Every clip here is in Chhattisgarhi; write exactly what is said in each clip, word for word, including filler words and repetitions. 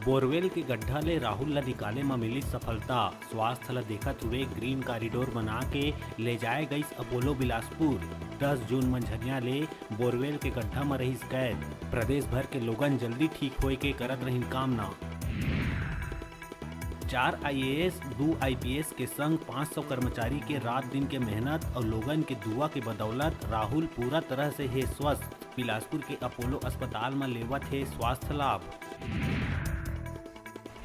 बोरवेल के गड्ढा ले राहुल ल निकाले म मिलिस सफलता। स्वास्थ्य ल देखत हुए ग्रीन कॉरिडोर बना के ले जाए गइस अपोलो बिलासपुर। दस जून मंझनिया ले बोरवेल के गड्ढा म रहिस कैद। प्रदेश भर के लोगन जल्दी ठीक होए के करत रहिन कामना। चार आईएएस, दू आईपीएस के संग पाँच सौ कर्मचारी के रात दिन के मेहनत अउ लोगन के दुआ के बदौलत राहुल पूरा तरह से हे स्वस्थ। बिलासपुर के अपोलो अस्पताल म लेवत हे स्वास्थ्य लाभ।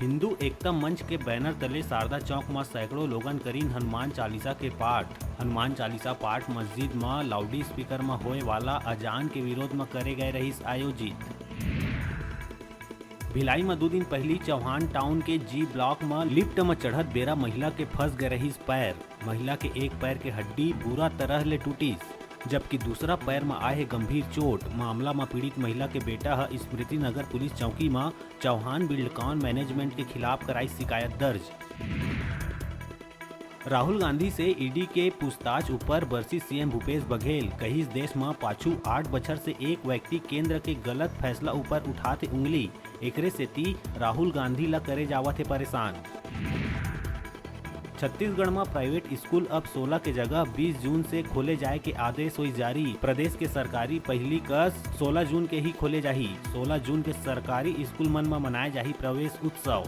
हिंदू एकता मंच के बैनर तले शारदा चौक म सैकड़ों लोगन करिन हनुमान चालीसा के पाठ। हनुमान चालीसा पाठ मस्जिद म लाउडस्पीकर म होए वाला अजान के विरोध म करे गए रहिस आयोजित। भिलाई म दू दिन पहिली चौहान टाउन के जी ब्लॉक म लिफ्ट म चढ़त बेरा महिला के फंस गए रहिस पैर। महिला के एक पैर के हड्डी बुरा तरह ले टूटिस, जबकि दूसरा पैर म आए हे गंभीर चोट। मामला म पीड़ित महिला के बेटा ह स्मृति नगर पुलिस चौकी म चौहान बिल्डकॉन मैनेजमेंट के खिलाफ कराइस शिकायत दर्ज। राहुल गांधी से ईडी के पूछताछ ऊपर बरसी सीएम भूपेश बघेल, कहिस देश म पाछू आठ बछर से एक व्यक्ति केंद्र के गलत फैसला ऊपर उठाथे उंगली, एकरे सेती राहुल गांधी ल करे जावत हे परेशान। छत्तीसगढ़ म प्राइवेट स्कूल अब सोलह के जगह बीस जून से खोले जाए के आदेश होइस जारी। प्रदेश के सरकारी पहिली कस सोलह जून के ही खोले जाही। सोलह जून के सरकारी स्कूल मन म मनाए जाही प्रवेश उत्सव।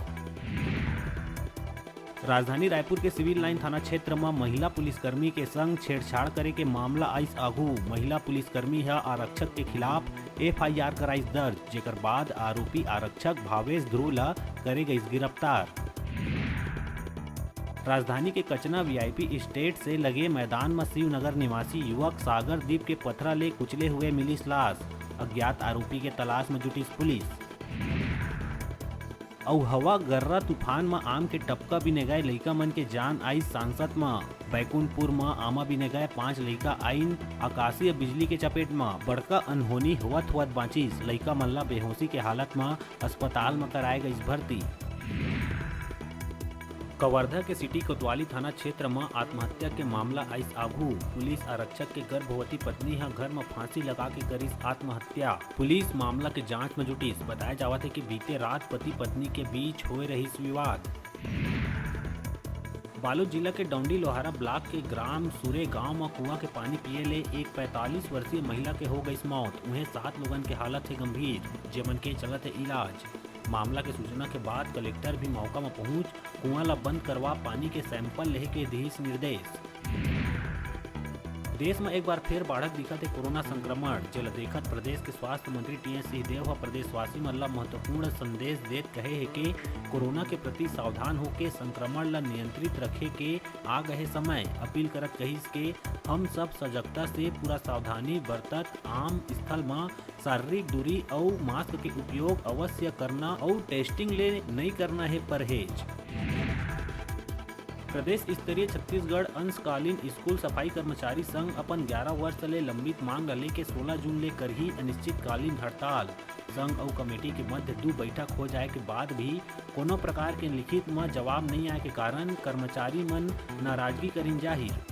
राजधानी रायपुर के सिविल लाइन थाना क्षेत्र म महिला पुलिसकर्मी के संग छेड़छाड़ करे के मामला आइस आघू। महिला पुलिसकर्मी ह आरक्षक के खिलाफ एफआईआर कराइस दर्ज, जेकर बाद आरोपी आरक्षक भावेश ध्रुव ल करे गइस गिरफ्तार। राजधानी के कचना वीआईपी स्टेट से लगे मैदान म शिवनगर निवासी युवक सागर दीप के पथरा ले कुचले हुए मिलिस लाश। अज्ञात आरोपी के तलाश म जुटिस पुलिस। अउ हवा गर्रा तूफान म आम के टपका बिने गए लइका मन के जान आइस सांसत म। बैकुंठपुर म आमा बिने गए पांच लइका आइन आकाशीय बिजली के चपेट म। बड़का अनहोनी होवत होवत बांचिस। लइका मन ला बेहोशी के हालत म अस्पताल म कराए गइस भर्ती। कवर्धा के सिटी कोतवाली थाना क्षेत्र म आत्महत्या के मामला आइस आघू। पुलिस आरक्षक के गर्भवती पत्नी ह घर म फांसी लगा के करिस आत्महत्या। पुलिस मामला के जांच म जुटिस। बताया जावत हे कि बीते रात पति पत्नी के बीच होए रहिस विवाद। बालोद जिला के डौंडी लोहारा ब्लॉक के ग्राम सुरे गांव म कुआं के पानी पिए ले एक पैंतालीस वर्षीय महिला के हो गइस मौत। उहें सात लोगन के हालत हे गंभीर, जेमन के चलत हे इलाज। मामला के सूचना के बाद कलेक्टर भी मौका म पहुंच कुआं ल बंद करवा पानी के सैंपल लेहे के दिहिस निर्देश। देश म एक बार फेर बाढ़त दिखत हे कोरोना संक्रमण, जेला देखत प्रदेश के स्वास्थ्य मंत्री टीएस सिंहदेव ह प्रदेशवासी मन ल महत्वपूर्ण संदेश देत कहे हे के कोरोना के प्रति सावधान होके संक्रमण ल नियंत्रित रखे के आ गए समय। अपील करत कहिस के हम सब सजगता से पूरा सावधानी बरतत आम स्थल म शारीरिक दूरी अउ मास्क के उपयोग अवश्य करना अउ टेस्टिंग ले नइ करना हे परहेज। प्रदेश स्तरीय छत्तीसगढ़ अंशकालीन स्कूल सफाई कर्मचारी संघ अपन ग्यारह वर्ष ले लंबित मांग ल लेके सोलह जून ले करही अनिश्चितकालीन हड़ताल। संघ अउ कमेटी के मध्य दू बैठक हो जाए के बाद भी कोनो प्रकार के लिखित म जवाब नइ आए के कारण कर्मचारी मन नाराजगी करिन जाहिर।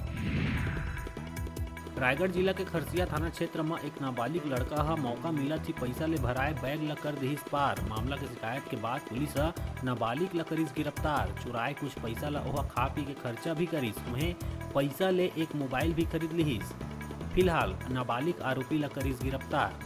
रायगढ़ जिला के खरसिया थाना क्षेत्र म एक नाबालिग लड़का ह मौका मिलत ही पइसा ले भराए बैग ल कर दिहिस पार। मामला के शिकायत के बाद पुलिस ह नाबालिग ल करिस गिरफ्तार। चुराए कुछ पइसा ल ओह खा पी के खर्चा भी करिस। उहें पइसा ले एक मोबाइल भी खरीद लिहिस। फिलहाल नाबालिग आरोपी ल करिस गिरफ्तार।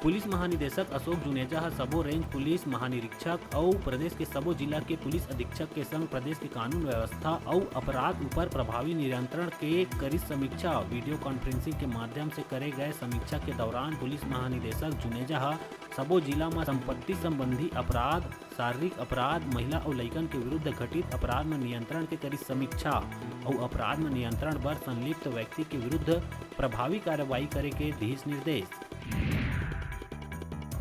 पुलिस महानिदेशक अशोक जुनेजा ह सबो रेंज पुलिस महानिरीक्षक अउ प्रदेश के सबो जिला के पुलिस अधीक्षक के संग प्रदेश के कानून व्यवस्था अउ अपराध ऊपर प्रभावी नियंत्रण के करिस समीक्षा। वीडियो कॉन्फ्रेंसिंग के माध्यम से करे गए समीक्षा के दौरान पुलिस महानिदेशक जुनेजा ह सबो जिला म संपत्ति संबंधी अपराध, शारीरिक अपराध, महिला अउ लइकन के विरुद्ध घटित अपराध म नियंत्रण के करिस समीक्षा अउ अपराध म नियंत्रण बर संलिप्त व्यक्ति के विरुद्ध प्रभावी कार्रवाई करे के दिहिस निर्देश।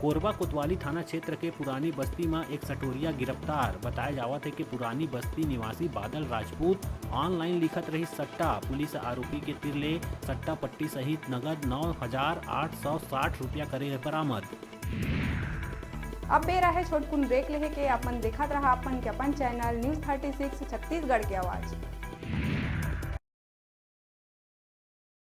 कोरबा कोतवाली थाना क्षेत्र के पुरानी बस्ती म एक सटोरिया गिरफ्तार। बताया जावत हे कि पुरानी बस्ती निवासी बादल राजपूत ऑनलाइन लिखत रहिस सट्टा। पुलिस आरोपी के तिर ले सट्टा पट्टी सहित नगद नौ हजार आठ सौ साठ रुपया करे हे बरामद। अब बेरा हे छोटकुन ब्रेक लेहे के। अपन देखत रहा अपन के अपन channel news thirty six Chhattisgarh के आवाज़।